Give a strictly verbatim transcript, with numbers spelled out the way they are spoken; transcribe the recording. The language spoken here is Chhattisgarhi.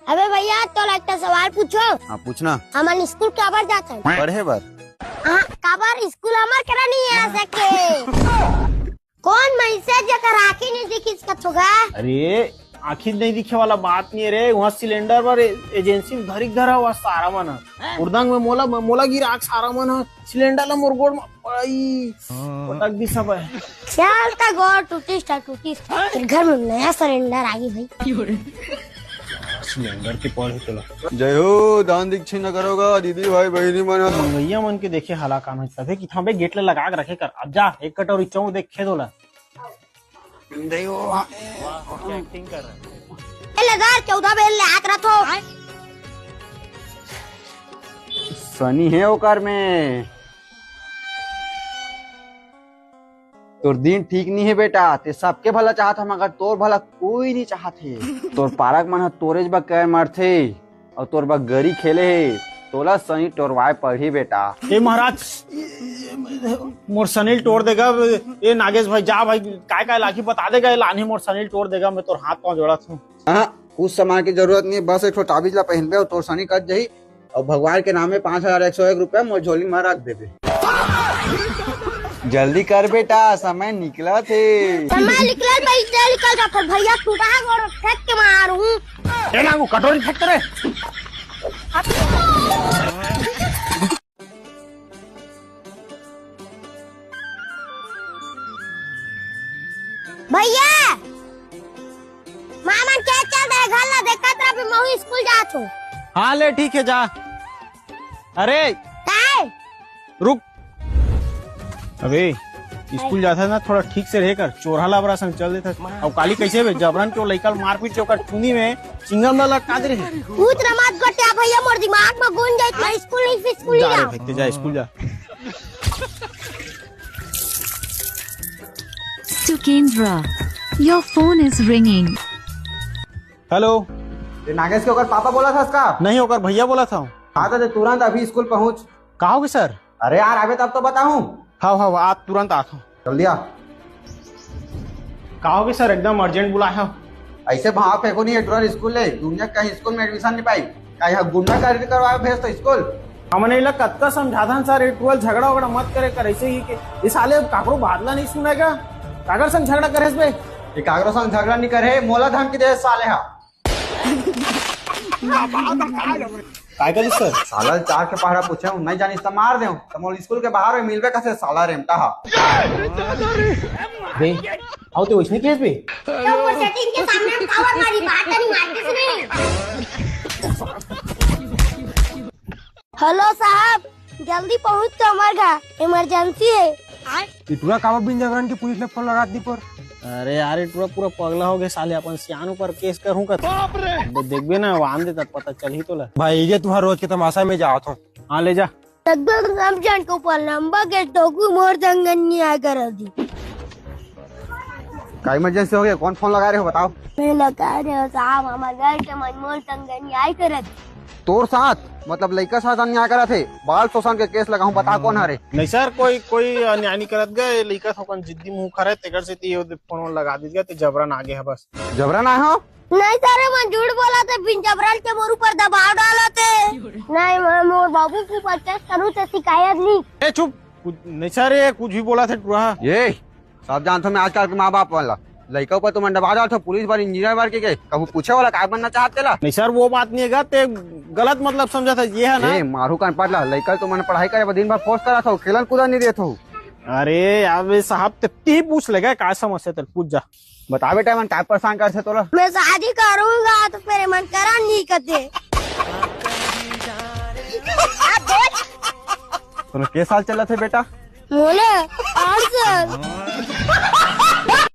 अबे भैया, तोला एक ठो सवाल पूछो। हाँ, पूछना। हमन स्कूल काबर जाथन? पढ़े बर। हाँ, काबर स्कूल हमर करा नहीं आ सके? कौन मैसेज जेकर आँखी नहीं दिखिस कथो गा? अरे, आँखी नहीं दिखे वाला बात नहीं है रे, वहाँ सिलेंडर बर ए-, एजेंसी में धरी धरा हुआ सारा मन ह। उर्दंग में मोला, मोला गिरा सारा मन ह, सिलेंडर ला मोर गोड़ में पड़ाई, पटक दी सब है। चल त गोड़ टूटिस त टूटिस, फिर घर में नया सिलेंडर आगी भाई। सिलेंडर के पड़े तोला। जय हो, दान दीक्षित न करोगा, दीदी भाई बहिनी मन ह। मंगैया मन के देखे हालात कान होइस, तभे कि थांबे गेट ले लगा के रखे कर। अब जा, एक कटोरी चाउर देखे तोला। ए, लगा, चौदह बेर ले आत रथो। सनी हे ओकर में। तोर दिन ठीक नहीं है बेटा, ते सबके भला चाहत ह, मगर तोर भला कोई नहीं चाहत हे। तोर पारक मन ह तोरेच बर कैर मारथे, अउ तोर बर गरी खेले हे। तोला सनी टोरवाए पड़ही बेटा। ए महाराज, मोर सनी ल टोर देगा। ए नागेश भाई, जा भाई, काय काय लागी बता देगा, ए लानही मोर सनी ल टोर देगा, मैं तोर हाथ पाँव जोड़त हूँ। हाँ, कुछ सामान की जरूरत नहीं, बस एक ठो ताबीज ला पहनबे अउ तोर सनी कट जही। अउ भगवान के नाम में पाँच हजार एक सौ एक रुपया मोर झोली में रख देबे। जल्दी कर बेटा, समय निकलत हे। समय निकलत भाई, ते निकल जा, फिर भैया टूटा है गोड़ फेंक के मारूं। ए नागू, कटोरी फेंक रे। भैया, मामन के चल दे घर ला, देखत रह, महू स्कूल जात हूँ। हाँ ले, ठीक है, जा। अरे, काय? रुक। अबे, स्कूल जात हस ना, थोड़ा ठीक से रहे कर, चोरहा लाबरा संग चल देत हस। अउ काली कैसे बे, जबरन के वो लइका ल मारपीट के ओकर चुनी में चिंगम ला लटका दे रहे। भूत रमात गोटिया भैया, मोर दिमाग में घुस जाई, मैं स्कूल नहीं, फिर स्कूल जा नहीं रे जाऊँ। भाई, ते जा स्कूल जा। Sukendra, your phone is ringing. Hello. ये नागेश के ओकर पापा बोलत हस का? नहीं, ओकर भैया बोलत हंव। हाँ, तो तुरंत अभी स्कूल पहुँच। का होगे सर? अरे यार, आबे तब तो बताहूँ। हाँ, हाँ, आज तुरंत आत हंव। जल्दी आ। का होगे सर, एकदम अर्जेंट बुलाए हव। ऐसे भाव फेंको नहीं, ये तुरंत स्कूल ले, दुनिया कहीं स्कूल में एडमिशन नहीं पाई। का यहाँ गुंडागर्दी करवाए भेज तो स्कूल? हमन एला कतका समझाथन सर, ये टुअल झगड़ा वगड़ा मत करे कर, ऐसे ही के, ये साले अब काकरो बात ला नहीं सुनेगा। काकर संग झगड़ा करे हस बे? ये काकरो संग झगड़ा नहीं करे, मोला धमकी दे साले हा। काय करिस सर? साला चार के पहाड़ा पूछे हूँ, नहीं जानिस त मार देहूँ। त मोर स्कूल के बाहर में मिलबे कसे साला रेमटा हा। बे, आओ तो वैसने केस बे। तो वो सेटिंग के सामने पावर मारी बात नहीं मारते सुने। हेलो साहब, जल्दी पहुंच तो हमर घर, इमरजेंसी है। ये टुरा काबर बिन जबरन के पुलिस ला फोन लगा दी पर? अरे यार, ये टुरा पूरा पगला होगे साले, अपन सियान ऊपर केस करूं का? बाप रे! दे-, देखबे ना, वो आन देता, पता चलही तोला। भाई, ये तुहार रोज के तमाशा में जात हूँ। हाँ, ले जा। एकदम समझन के ऊपर लंबा के टोकू मोर संग न्याय कर दी। का इमरजेंसी हो गया? कौन फोन लगा रहे हो, बताओ। मैं लगा रहे हो साहब, हमारे घर के मन मोर संग न्याय करत। तोर साथ, मतलब लइका साथ अन्याय करत हे, बाल शोषण के केस लगाहूं, बता कौन हरे? नहीं सर, कोई, कोई अन्याय नहीं करत गए, लइका थोकन जिद्दी मुंह खरे, तेकर से ये फोन लगा दीजिए, तो जबरन आगे है बस। जबरन आए हो? नहीं सर, मैं झूठ बोला थे, बिन जबरन के मोर ऊपर दबाव डाला थे। नहीं, मैं मोर बाबू के ऊपर केस करूँ तो शिकायत नहीं। ए चुप, कुछ नहीं सर, ये कुछ भी बोला थे टुरा। ये सब जानथो मैं आजकल के माँ बाप वाला। लइका ऊपर तुमन दबाव डालथो, पुलिस बर, इंजीनियर बर के, के कभू पूछे वाला काय बनना चाहत तेला? नहीं सर, वो बात नहीं है, ते गलत मतलब समझा था, ये है ना। ए, मारू कान पटला, लइका तुमन पढ़ाई करे बर दिन भर फोर्स करत हो, खेलन कूदन नहीं देत हो। अरे यार, वे साहब, ते, ते ही पूछ लेगा, काय समस्या तेल, पूछ जा। बता बेटा, मन काय परेशान करथे तोला? मैं शादी करूंगा तो फिर मन करा नहीं करते। तोला के साल चलत हे बेटा? मोला आठ साल।